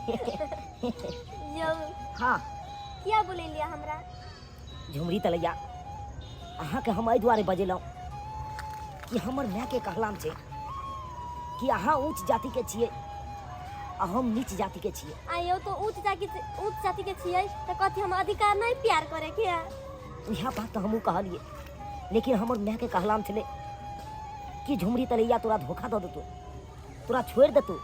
यौ। हाँ। किया बोलेलियै हमरा? झुमरी तलैया, अहाँके हम एहि दुआरे बजेलहुँ कि हमर मायके कहलाम छै कि अहाँ ऊँच जातिके छियै आ हम नीच जातिके छियै। आ यौ, तो ऊँच जाति के छियै तऽ कथी हम अधिकार नहीं प्यार करे के है? इएह बात तऽ हमहूँ कहलियै, लेकिन हमर मायके कहलाम छलै कि झुमरी तलैया तोरा धोखा दऽ देतौ, तोरा छोड़ि देतौ।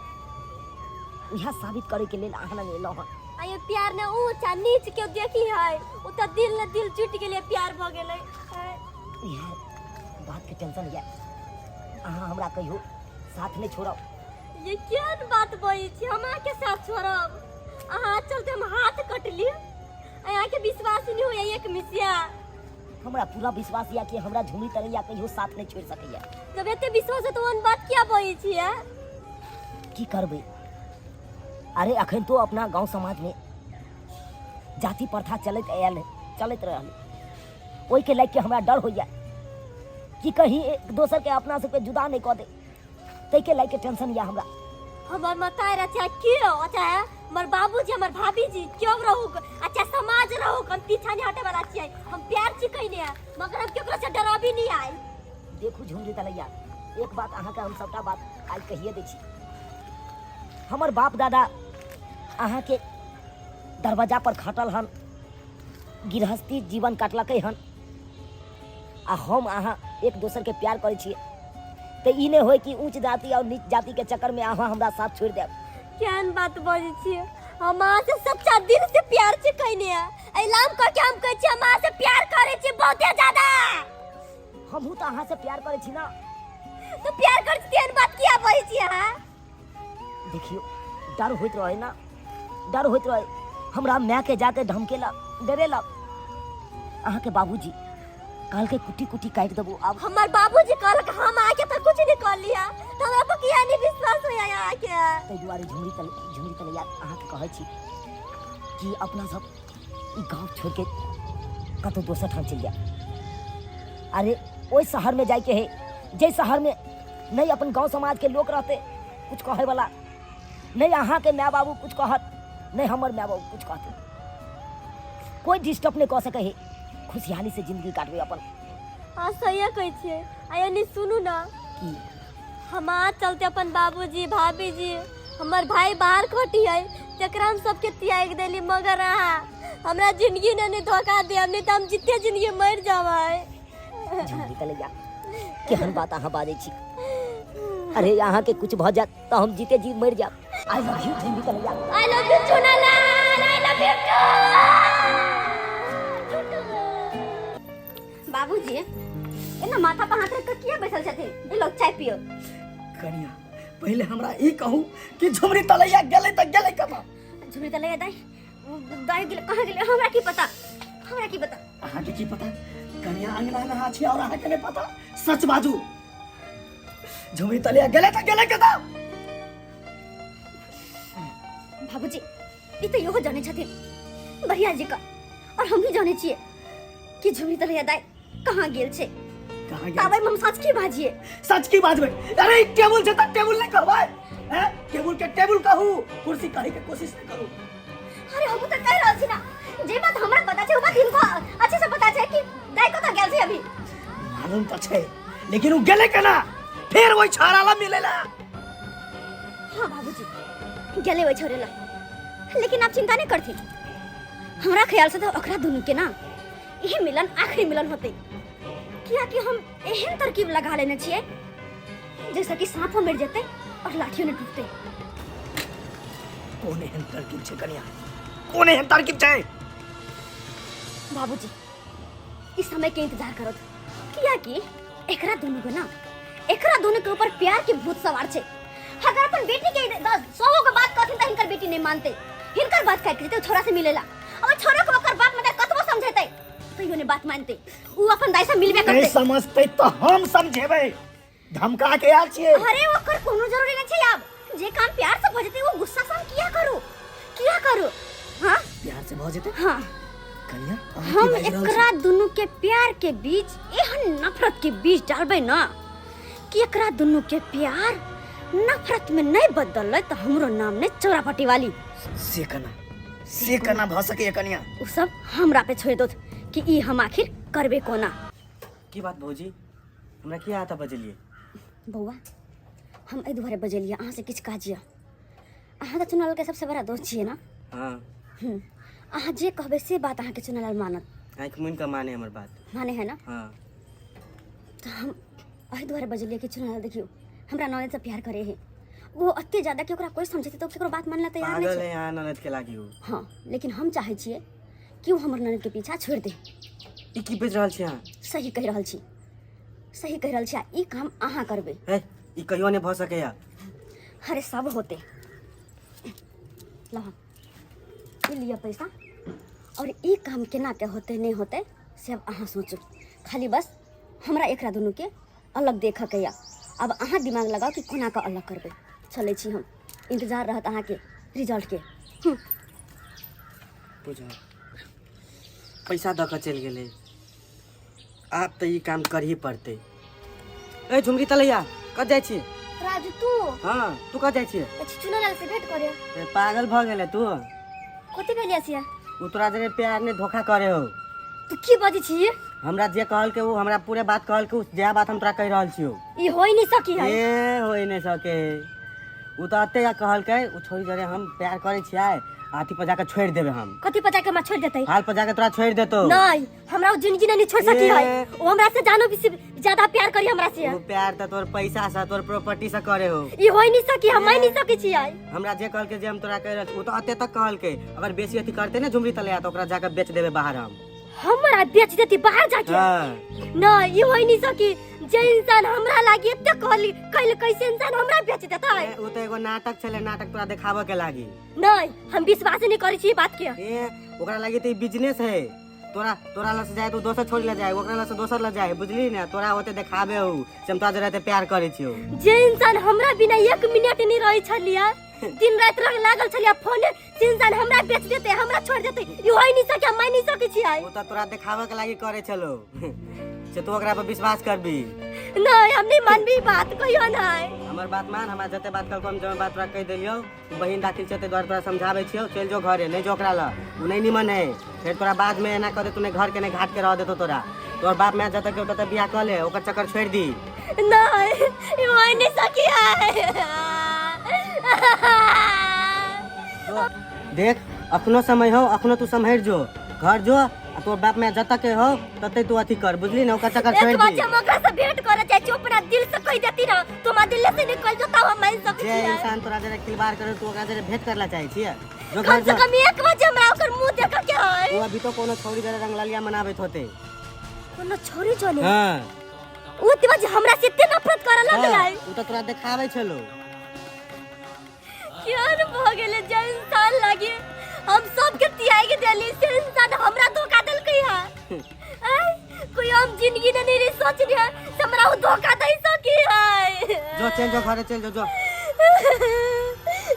इएह साबित करैके लेल अहाँ लग एलहुँ हँ। आ ये प्यार ने ऊँच आ नीच के देखी है, उ तऽ दिल ने दिल जुट गेलै, प्यार भऽ गेलै। इएह बातके टेंशन यऽ। अहाँ हमरा कहियो साथ नहि छोड़ब। ये केहन बात बजै छी? हम अहाँके साथ छोड़ब? अहाँ चलते हम हाथ कटली, अहाँके विश्वास नहीं होइया एक मिसिया? हमरा पूरा विश्वास यऽ कि हमरा झुमरी तलैया कहियो साथ नहि छोड़ि सकैया। जब एते विश्वास है तो ओहन बात किया बजै छियै? की करबै, अरे अखन तो अपना गांव समाज में जाति प्रथा चलैत आयल है, चलैत रहल। ओहिके लागि के हमरा डर होइया कि कहीं एक दोसर के अपना सबके जुदा नहीं कऽ दे, ताहिके लागि के टेंशन यऽ हमरा। हमर मताई चाहे केओ, चाहे हमर बाबूजी, हमर भाभी जी क्यों रहू, अच्छा समाज रहू, हम पीछा नहीं हटे वाला छियै। हम प्यार छी कइने है, मगर हम केकरो से डराबी नहीं आए। देखू झुमरी तलैया, एक बात अहाँके हम सबटा बात आइ कहिए दै छी। हमर बाप दादा अहाँके दरवाजा पर खटल हन, गृहस्थी जीवन काटलकै हन, आ हम अहाँ एक दोसर के प्यार करै छियै, तऽ ई नहि होय कि ऊँच जाति और नीच जाति के चक्कर में अहाँ हमरा साथ छोड़ि देब। केहन बात बजै छियै? हम अहाँ से सच्चा दिल से प्यार छी कइने है, ऐलान कऽ के हम कहै छी, हम अहाँ से प्यार करै छी बहुते ज्यादा। हमहूँ तऽ अहाँ से प्यार करै छी ना। तो प्यार करै छी, तेहन बात किया बजै छी अहाँ? देखियौ, डर होइत रहे ना, डर होइत रहे। हमरा मायके जाके धमकेलक, डरेलक अहाँके बाबूजी, कहलकै कुट्टी कुट्टी काटि देबो आब। हमर बाबूजी कहलक, हम अहाँके तऽ कुछ नहीं कहलियै, तऽ हमरा पर किया नहीं विश्वास होइया अहाँके? ताहि दुआरे झुमरी तलैया, अहाँके कहै छी कि अपना सब ई गाँव छोड़ि के कतहु दोसर ठाम चलि जाए। अरे ओहि शहरमे जाइके है जाहि शहरमे नहीं अपन गाँव समाजके लोक रहते कुछ कहै वाला, नहीं अहाँके माय बाबू कुछ कहत, नहीं हमर माय बाबू कुछ कहते, कोई डिस्टर्ब नहीं कऽ सकै है। खुशहाली से जिंदगी काटबै अपन। हाँ, सही कहै छियै। आ यानी सुनू ना। की? हमार चलते अपन बाबूजी, भाभी जी, हमर भाई बाहर खटी है, जकरा हम सबके त्याग देली, मगर अहाँ हमरा जिंदगी ने नहीं धोखा दे, नहीं तो हम जिते जिंदगी मर जाबै। झुमरी तलैया, केहन बात अहाँ बाजै छी? अरे अहाँके कुछ भऽ जायत तऽ हम जीते जी मरि जायब। I love you Jhumri Talaiya. I love you Chunalal, I love you too. बाबूजी, एना माथा पर हाथ रख के किया बैसल छथिन? ई लोग चाय पियो। कनिया, पहिले हमरा ई कहू कि झुमरी तलैया गेलै तऽ गेलै कतऽ? झुमरी तलैया दाई दाई गेलै, कहाँ गेलै हमरा की पता, हमरा की पता। अहाँके की पता? कनिया, अंगना में अहाँ छी और अहाँके नहि पता? सच बाजू, झुमरी तलैया गेलै तऽ गेलै कतऽ? बाबूजी, ई तऽ इहो जानै छथिन बढ़िया जी का, और हम भी जानै छियै कि झुमरी तलैया दाई कहाँ गेल छै। कहाँ गेल? ताबे हम सच की बाजिए? सच की बाजबै? अरे ई टेबुल छै तऽ टेबुल नहि कहबै? हैं, टेबुल के टेबुल कहू, कुर्सी कहै के कोशिश नहि करू। अरे हम तऽ कहि रहल छी ना, जे बात हमरा पता छै ओ बात हिनको अच्छे से पता छै कि दाई कतऽ गेल छै अभी। मालूम तऽ छै, लेकिन उ गेलै केना? फेर ओहि छाड़ा ला मिलै ला? हाँ बाबूजी, गेलै ओहि छोरे ला, लेकिन आप चिंता नहीं करथिन। हमरा ख्याल से तो ओकरा दुनू के ना यही मिलन आखिरी मिलन होते, कियाकि हम एहन तरकीब लगा लेने छियै जैसे कि सांपो मर जेतै और लाठियो नहीं टूटते। कोन एहन तरकीब छै कनिया, कोन एहन तरकीब छै? बाबूजी, इस समय के इंतजार करो, कियाकि एकरा दोनों के ना, एकरा दोनों के ऊपर प्यार के भूत सवार छै। अगर अपन बेटी के 10 100 गो बात कहथिन त हिनकर बेटी नहीं मानते, हिनकर बात काट के जेतै छोरा से मिलेला। और छोरा को ओकर बाप मगर कतबो समझेतै तैयो नहीं बात मानते, उ अपन दाई से मिलबे नहीं करतै। समझते तो हम समझेबै, धमका के आयल छियै। अरे ओकर कोनो जरूरी नहीं छै। आब जे काम प्यार से भ जेतै वो गुस्सा से हम किया करू, किया करू? हाँ। प्यार से भ जेतै? हाँ। कनिया, अहाँ की हम बाजि रहल छी? एकरा दुनू के प्यार के बीच एहन नफरत के बीज डालबै ना कि एकरा दुनू के प्यार नफरत में नहीं बदललै तऽ हमरो नाम नहीं चौरापट्टी वाली। से केना, से केना भऽ सकैए कनिया? उ सब हमरा पे छोड़ि दोथ कि ई हम आखिर करबे कोना। की बात भौजी, हमरा किया आता बजलिए? बौआ, हम एहि दुआरे बजलियै, अहाँसँ किछु काज यऽ। अहाँ तऽ चुनालाल के सबसे बड़ा दोस्त छियै ने? हाँ। अहाँ जे कहबै से बात अहाँके चुनालाल मानत। आँखि मुनि कऽ माने हमर बात। माने है ना? हाँ। तऽ हम एहि दुआरे बजलियै कि चुनालाल देखियौ हमरा ननद से प्यार करे है, वो अते ज्यादा कि ओकरा कोई समझेतै तऽ केकरो बात मानला तैयार नहीं पागल छै। है यहाँ ननद के लागी उ। हाँ, लेकिन हम चाहै छियै कि ओ हमर ननद के पीछा छोड़ि दे। ई की बाजि रहल छी अहाँ? सही कहि रहल छी, सही कहि रहल छी। आ ई काम अहाँ करबै। हे, ई कहियो नहि भऽ सकैया। अरे सब होते। लह ई लिअ पैसा, और ई काम केना के होते नहीं होते से अब अहाँ सोचू। खाली बस हमरा एकरा दुनू के अलग देखऽ के या, अब अहाँ दिमाग लगाओ कि कोना के अलग करबै। चलै छी हम, इंतजार रहत अहाँके रिजल्ट के। बुझा पैसा दऽ कऽ चलि गेलै, आब तऽ ई काम करही पड़तै। ए झुमरी तलैया, कत जाइ छी? राजू तू? हाँ, तू कत जाइ छी? अच्छा चुनालाल से भेंट करे। ए, पागल भऽ गेलै तू? कथी भेलिया छियै? उ तोरा जरे प्यार ने धोखा करे हो। तू की बजै छी? हमरा जे कहल के उ हमरा पूरे बात कहल के, उ जे बात हम तोरा कहि रहल छियौ। ई होई नहीं सकी है। ए होई नहीं सके। उ तऽ एते कहलकै, उ छोड़ी जरे हम प्यार करै छियै, अथी पर जाके छोड़ि देबै हम। कथी पर जाके हमरा छोड़ि देतै? हाल पर जाके तोरा छोड़ि देतौ। नहीं, हमरा उ जिंदगी नहीं छोड़ सकी है। ए। वो हमरा से जानो भी ज्यादा प्यार करी हमरा से। उ प्यार तऽ तोर पैसा से, तोर प्रॉपर्टी से करे हो। ई होई नहीं सकी, हम नहीं सकी छियै। हमरा जे कहलकै जे हम तोरा कहि रहल छी, उ तऽ एते तक कहलकै, अगर बेसी अथी करतै ने झुमरी तलैया तऽ ओकरा जाके बेच देबै बाहर हम। हमरा बेच देती बाहर जाके? हाँ। नहीं, ई होई नहीं सकी। जे इंसान हमरा लागी एते कहली कैल, कैसे इंसान हमरा बेच देतै? ए, उ तऽ एगो नाटक छलै, नाटक तोरा देखाबऽ के लागी। नहीं, हम विश्वास नहीं करै छी ई बात के। ए, ओकरा लागी तऽ ई बिजनेस है। तोरा लग से जाए तो दोसर छोड़ी ल जाए, ओकरा लग से दोसर ल जाए, बुझली ने? तोरा ओते देखाबे हो से हम तोरा जरे एते प्यार करै छियौ। जे इंसान हमरा बिना एक मिनट नहीं रहै छलिया, दिन रात रंग लागल छलिया फोने, से इंसान हमरा बेच देते, हमरा छोड़ देते, ई होई नहीं सके, हम मान नहीं सके छियै। ओ तऽ तोरा देखाबे के लागी करै छलो से तू ओकरा पर विश्वास करबी? नहीं, हम नहीं मानबी ई बात, कहियो नहीं। हमर बात मान, हमरा जते बात कहलको हम जमे बात तोरा कहि देलियौ। बहिन दाखिल छै, ताहि दुआरे तोरा समझाबै छियौ, चलि जो घरे, नहि जो ओकरा लग, ओ नहि निमन है। फेर तोरा बाद में एना कऽ देतौ, नहि घर के नहि घाट के रह देतौ तोरा। तोहर बाप माय जतऽ के ततऽ बियाह कऽ ले, ओकर चक्कर छोड़ि दी। नहीं, ई होई नहीं सकी है। देख, अखनो समय हो, अखनो तू सम्हरि जो, घर जो, आ तोर बाप माय जतऽ के हो ततै तू अथी कर, बुझली ने? ओकर चक्कर छोड़ि एक बार दी। हम ओकरा से भेंट करे चाहे छी, अपना दिल से कहि देती ना, तो हमरा दिल से निकल जता, हम मान सकै जे छियै। इंसान तोरा जरे खिलवाड़ करे, तू ओकरा जरे भेंट करला चाहै छियै? जो कम घर से जो। कम एक बार हमरा ओकर मुंह देख के है। ओ अभी तो कोनो छौरी जरे रंगललिया मनाबैत होते। कोनो छोरी चले? हाँ। ओ ते बाज हमरा से एते नफरत करे लगलै। हाँ, उ तऽ तोरा देखाबै छलो। केहन भऽ गेलै जे इंसान लागी हम सबके त्याग देली, से इंसान हमरा धोखा देलकै है। आय, कोई हम जिंदगी में नहीं सोच रहे से हमरा उ धोखा दे सकी है। जो चल जो घरे, चल जो जो।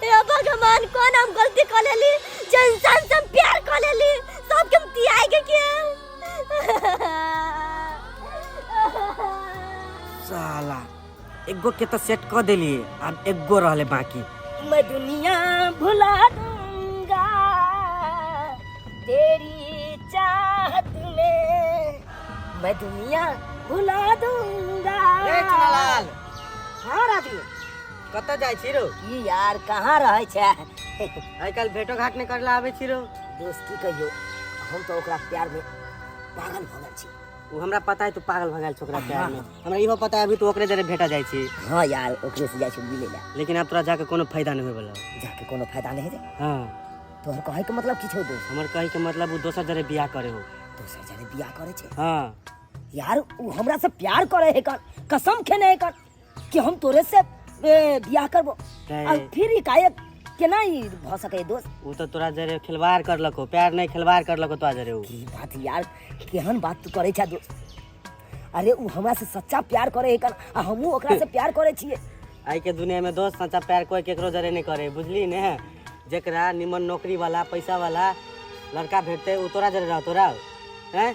हे भगवान, कौन हम गलती कर लेली जे इंसान से हम प्यार कर लेली, सबके हम त्याग के। साला एगो के तो सेट क देलिए, अब एगो रहले बाकी। मैं दुनिया भुला दूंगा तेरी चाहत में, मैं दुनिया भुला दूंगा। ए चुनालाल। हाँ राजू। कतऽ जाइ छी रो? की यार, कहाँ रहै छै? आइ काल्हि भेटो घाट नहि करला आबै छी रो। दोस्त, की कहियौ, हम तऽ ओकरा प्यार में पागल भऽ गेल छी। ओ हमरा पता है तू पागल भऽ गेल छौ ओकरा प्यार में। हमरा इहो पता है अभी तू ओकरे जरे भेटा जाइ छी। हाँ यार, ओकरे से जाइ छी मिले ला। लेकिन आब तोरा जाके कोनो फायदा नहीं होय वाला। जाके कोनो फायदा नहीं हेतै? हाँ। तोहर कहै के मतलब की छौ दोस्त? हमर कहै के मतलब उ दोसर जरे बियाह करे हो। दोसर जरे बियाह करे छै? हाँ। यार, उ हमरा से प्यार करे है कर, कसम खेने है कर कि हम तोरे से बियाह करबो। आ फिर एकाएक केना ई भऽ सकै दोस्त? उ तऽ तोरा जरे खिलवाड़ करलको, प्यार नहीं खिलवाड़ करलको तोरा जरे उ। की बात यार, केहन बात तू करै छा दोस्त? अरे उ हमरा से सच्चा प्यार करे है कर, आ हमहूँ ओकरा से प्यार करे छियै। आइ के दुनिया में दोस्त सच्चा प्यार कोई केकरो जरे नहीं करे, बुझली ने? जेकरा निमन नौकरी वाला पैसा वाला लड़का भेटते उ तोरा जरे रहतो रह हैं।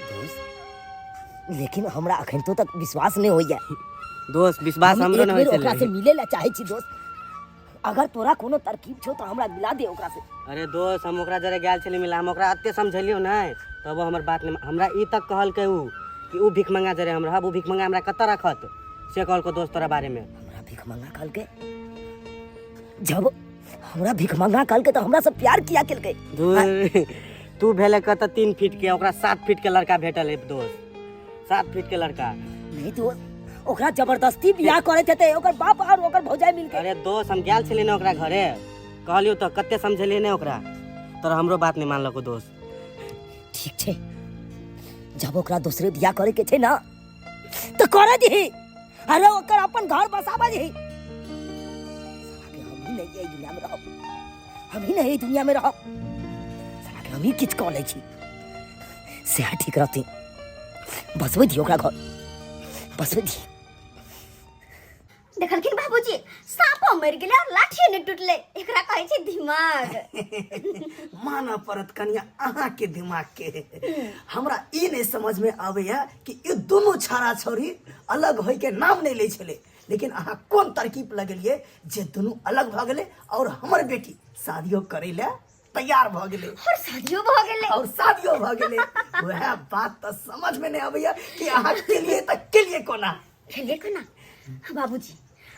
दोस्त, लेकिन हमरा अखन तो तक विश्वास नहीं होइया। दोस्त विश्वास हम हमरो एक नहि होइ बेर ओकरा से छलै। मिले ला चाहै छी दोस्त, अगर तोरा कोनो तरकीब छौ तऽ हमरा मिला दे ओकरा से। अरे दोस्त, हम ओकरा जरे गेल छली मिला, हम ओकरा एते समझेलियौ नहि तब हमर बात नहि। हमरा ई तक कहलकै उ कि उ भीख मंगा जरे हम रहब, उ भीख मंगा हमरा कतऽ रखत, से कहलको दोस्त तोरा बारे में। हमरा भीख मंगा कहलकै? जब हमरा भीख मंगा कहलकै तऽ हमरा से प्यार किया केलकै? दूर तू भेले कतऽ 3 फीट के, ओकरा 7 फीट के लड़का भेटल है दोस्त, 7 फीट के लड़का। नहीं दोस्त, ओकरा जबरदस्ती बियाह करैत हेतै ओकर बाप और ओकर भौजाई मिलके। अरे दोस्त, हम गेल छलियै ने ओकरा घरे, कहलियौ तऽ कते समझेलियै ने ओकरा, तोरा हमरो बात नहि मानलको दोस्त। ठीक छै, जब ओकरा दोसरे बियाह करे के छै ना तऽ करे दही, अरे ओकर अपन घर बसाबे दही। साला के हम ही नहीं एहि दुनिया में रहब, हम ही नहीं एहि दुनिया में रहब, साला के हम ही किछु कऽ लै छी, सएह ठीक रहतै। बसबै दियौ ओकरा घर, बसबै दियौ। देखलखिन बाबूजी, साँपो मरि गेलै और लाठियो नहि टूटलै, एकरा कहै छै दिमाग। मानऽ पड़त कनिया अहाँके दिमाग के। हमरा ई नहि समझ में आबैया कि ई दुनू छाड़ा छौड़ी अलग होय के नाम नहि लै छलै, लेकिन अहाँ कोन तरकीब लगेलियै जे दुनू अलग भऽ गेलै और हमर बेटी शादियो करै लए तैयार भऽ गेलै और शादियो भऽ गेलै। और शादियो भऽ गेलै। वएह बात तऽ समझ में नहि आबैया कि अहाँ केलियै तऽ केलियै कोना। खेलिए कोना? बाबूजी,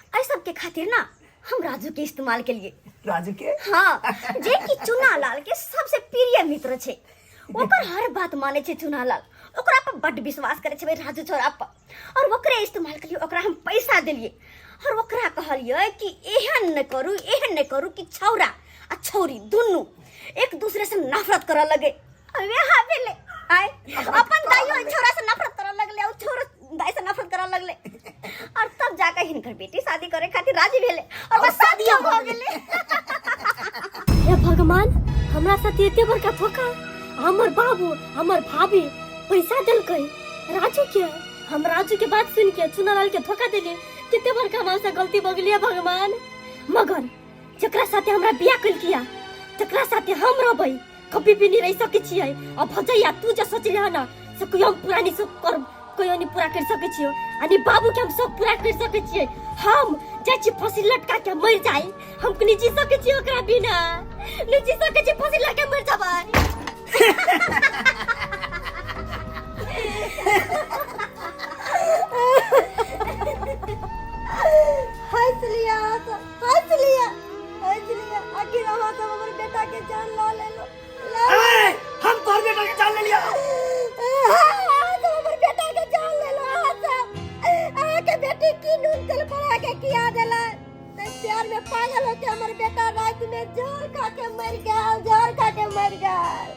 एहि सबके खातिर ना हम राजू के इस्तेमाल के लिए। राजू के? हाँ, जे कि चुनालाल के सबसे प्रिय मित्र छै, ओकर हर बात माने छै चुनालाल, ओकरा पर बड विश्वास करे छै भाई राजू छोरा पर, और ओकरे इस्तेमाल के लिए ओकरा हम पैसा देलिए और ओकरा कहलिए कि एहन न करू, एहन न करू कि छौरा आ छौरी दुनू एक दूसरे से नफरत करऽ लगे। वएह भेलै, आय अपन दाइयो छौरा से नफरत करऽ लगले और छौरा दाई से नफरत करऽ लगले, और तब जाकर हिनकर बेटी शादी करे खातिर राजी भेले और बस शादियो भऽ गेलै। हे भगवान, हमरा साथ एते बड़का धोखा! हमर बाबू, हमर भाभी पैसा देलकै राजू के, हम राजू के बात सुन के चुनालाल के धोखा देली। कते बड़का हमरा से गलती भऽ गेलै भगवान। मगर जकरा साथे हमरा बियाह कलकिया तकरा साथे हम रहबै, कभी भी नहीं रह सकै छियै। आ भजैया तू जे सोचली हन से कहियो हम पूरा नहीं सब कर, कहियो नहीं पूरा कर सकै छियै। आ नहीं बाबू के हम सब पूरा कर सकै छियै। हम जाइ छी फांसी लटका के मर जाई, हम नहीं जी सकै छियै ओकरा बिना, नहीं जी सकै छियै, फांसी लटका के मर जाबै। हंस लिया, हंस लिया, हंस लिया, आखिर अहाँ सब हमर बेटा के जान लऽ लेलो। ए, हम तोहर बेटा के जान ले लिया। अहाँ सब हमर बेटा के जान लेलो। अहाँ सब, अहाँ के बेटी की नून तेल पर के किया देला? ते प्यार में पागल होके हमर बेटा रात में जहर खा के मर गेल, जहर खा के मर गेल।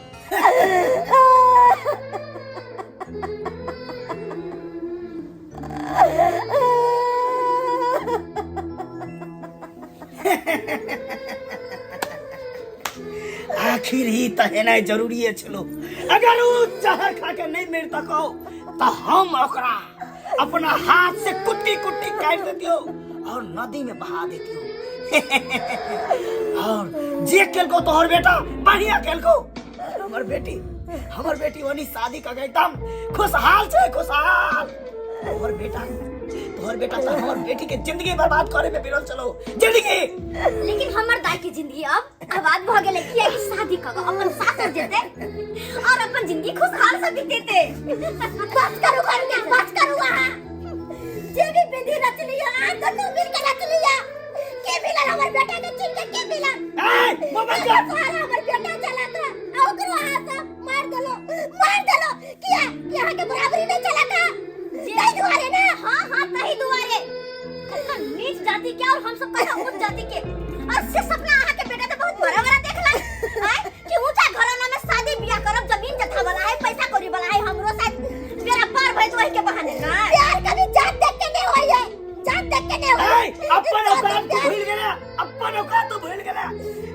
आखिर ही तऽ हेनाइ जरूरी छलो। अगर उ जहर खा के नहीं मर तको तो हम ओकरा अपना हाथ से कुट्टी कुट्टी काट देतियो और नदी में बहा देतियो। और जे केलको तोहर बेटा बढ़िया केलको। हमर बेटी, हमर बेटी ओनी शादी कऽ के एकदम खुशहाल छै, खुशहाल। तोहर बेटा, तोहर बेटा तऽ हमर बेटी के जिंदगी बर्बाद करे में बिरल चलो जिंदगी। लेकिन हमर दाई के जिंदगी अब आबाद भ गेलै, किया कि शादी कऽ के अपन सासुर जेतै और अपन जिंदगी खुशहाल से बितेतै। बस करू करू, बस करू। अहाँ जे भी विधि रचलियै, अहाँ दुनू मिल के रचलियै। के मिलल हमर बेटा के छीन के? के मिलल? ए, मोबाइल कर। सारा हमर बेटा चला था, आ ओकरो अहाँ सब मार देलो, मार देलो। किया कि अहाँ के बराबरी नहीं चला था, तही दुआरे ना? हाँ हाँ, तही दुआरे। कतना नीच जाति के और हम सब कतना ऊंच जाति के, और से सपना अहाँ के बेटा तो बहुत बड़ा बड़ा देखला आय कि ऊंचा घराना में शादी बियाह करब, जमीन जथा वाला है, पैसा कौड़ी वाला है, हमरो साथ मेरा पार भइल वही के बहाने ना। प्यार कभी जात देख के नहीं होई है, जात देख के नहीं होई। ए, अपन औकात तू भूल गेला, अपन औकात तू भूल गेला।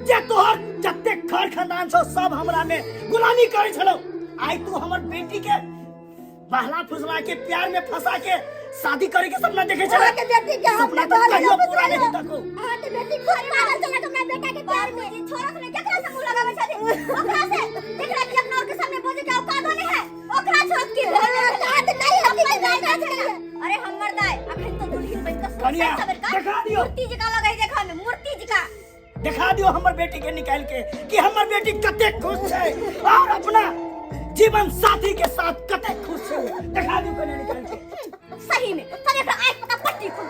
जे तोहर जते घर खानदान छौ सब हमरा में गुलामी करै छलौ, आइ तू हमर बेटी के बहला फुसला के प्यार में फंसा के शादी करे के सपना देखे छले। अहाँ के बेटी के हम सपना तो कहियो पूरा नहीं तको। अहाँ के बेटी खुद पागल चला हमरा बेटा के प्यार में। छोरा से केकरा से मुंह लगावे छथि? ओकरा से जेकरा कि अपना और के सामने बोले के औकात नहीं है, ओकरा छोड़ के औकात नहीं है। अरे हमर दाय अखन तो दुल्हन देखा दियो हमर बेटी के निकाल के कि हमर बेटी कतेक खुश छै और अपना जीवन साथी के साथ कतेक खुश छै। देखा दियो कने निकाल के। सही में तब एकरा आँख पता पट्टी खुल।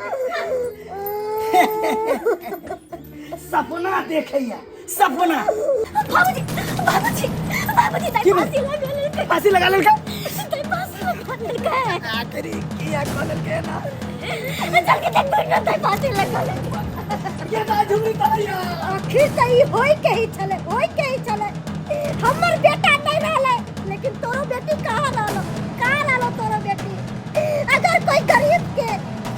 सपना देखैया सपना। बाबूजी बाबूजी बाबूजी ताई की भेल? फांसी लगा लेलकै। फांसी लगा लेलकै? ताई फांसी लगा लेलकै। आखिरी किया कऽ लेलकै ना? चल के देख ना, ताई फांसी लगा लेलकै। के दा झुमरी तलैया। आखिर त ई होय के ही छलै, होय के ही छलै। हमर बेटा नहीं रहलै, लेकिन तोरो बेटी कहाँ रहलो, कहाँ रहलो तोरो बेटी? अगर कोई गरीब के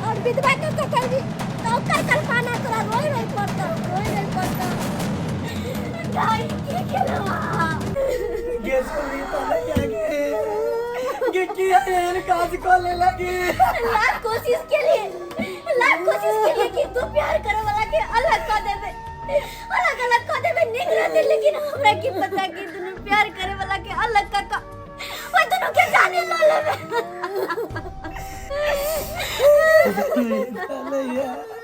और विधवा के ककरबी तो ओकर कल्पना तोरा रोय रोय पड़तो, रोय रोय पड़तो। दाई की केलवा? गे झुमरी तलैया गे, गे किया एहन काज कऽ लेलक? लाख कोशिश के लिए, लाख कोशिश के लिए कि तू प्यार करे वाला के अलग कर देबे, अलग अलग कर देबे, निक रहते, लेकिन हमरा की पता कि दुनू प्यार करे वाला के अलग कर का ओइ दुनू के जाने ल लेबे। तलैया।